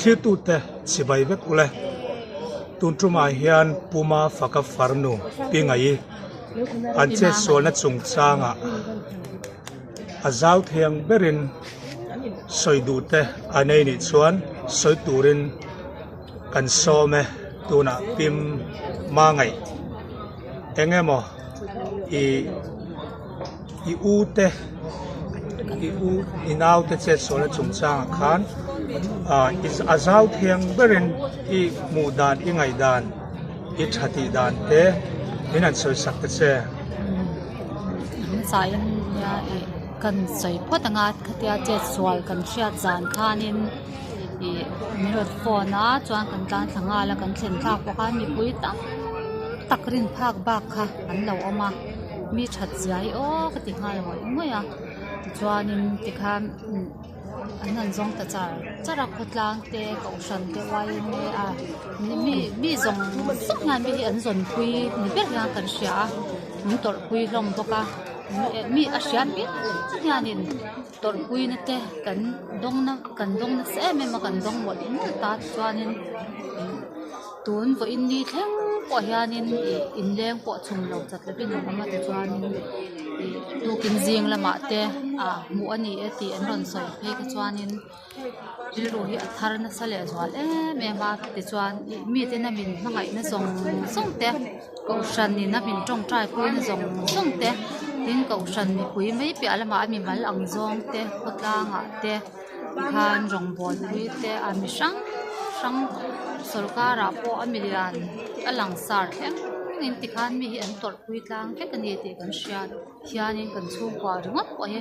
Thlirtute chibai vek ule. Tun tumah hian Puma faka farnu Pi Ngaih an chetsualna chungchangah a zau thiang berin sawi duh te a nei nih chuan sawi turin kan sawm e. Tunah Pim Mangaih eng emaw ih i u te i u i nau te chetsualna chungchangah khan ah a zau thiang berin i hmuh dan i ngaih dan i tha tih dan te min han sawi sak ta che. Hmasaiin nia ih kan sawi phawt anga khatia chetsual kan hriat zan khanin ih min rawn phone a chuan kan tlan thla nghal a kan thlen thlak bawk a mipui tam tak rin phak bak kha an lo awm a. Mi that zia hi aw ka ti nghal ngawih ngawih a tichuanin tikhan an han zawng ta char char a khawtlang te kohhran te yma a mi mi zawng zawng hian mi hi an zawn pui ni ber hian kan hria a an tawrh pui hlawm bawk a mi a hria piang hianin tawrh pui na te kan dawng na kan dawng nasa em em a kan dawng mawlh mawlh ta tichuanin. Tun vawiin ni thleng pawh hianin ih inleng pawh chhun lo chat lovin an awm a tichuanin ih tukin zing lamah te ah hmuh a ni e tih an rawn sawi phei kha chuanin rilru hi a thar nasa leh zual em em a tichuan ih miten a min hmangaihna zawng zawng te kohhran in a min tawngtai puina zawng zawng te tin kohhran mipui mai piah lamah a mimal ang zawng te khawtlangah te. Tikhan rawngbawl pui te a mi hrang hrang sawrkar ah pawh a milian a langsar thleng in tikhan mi hi an tawrh pui tlang vek a ni tih kan hriat hianin kan chhungkua ringawt pawh hi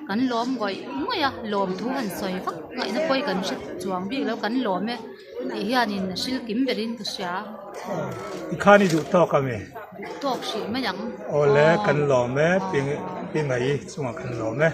kan lawm ngawih ngawih a lawm thu han sawi vak ngaihna pawh hi kan hre chuang bik lo kan lawm e tih hianin a hrilh kim berin ka hria. Tikhan i duh tawk ami? Tawk hrih mai ang. Awle kan lawm e pi pi ngaih chungah kan lawm e.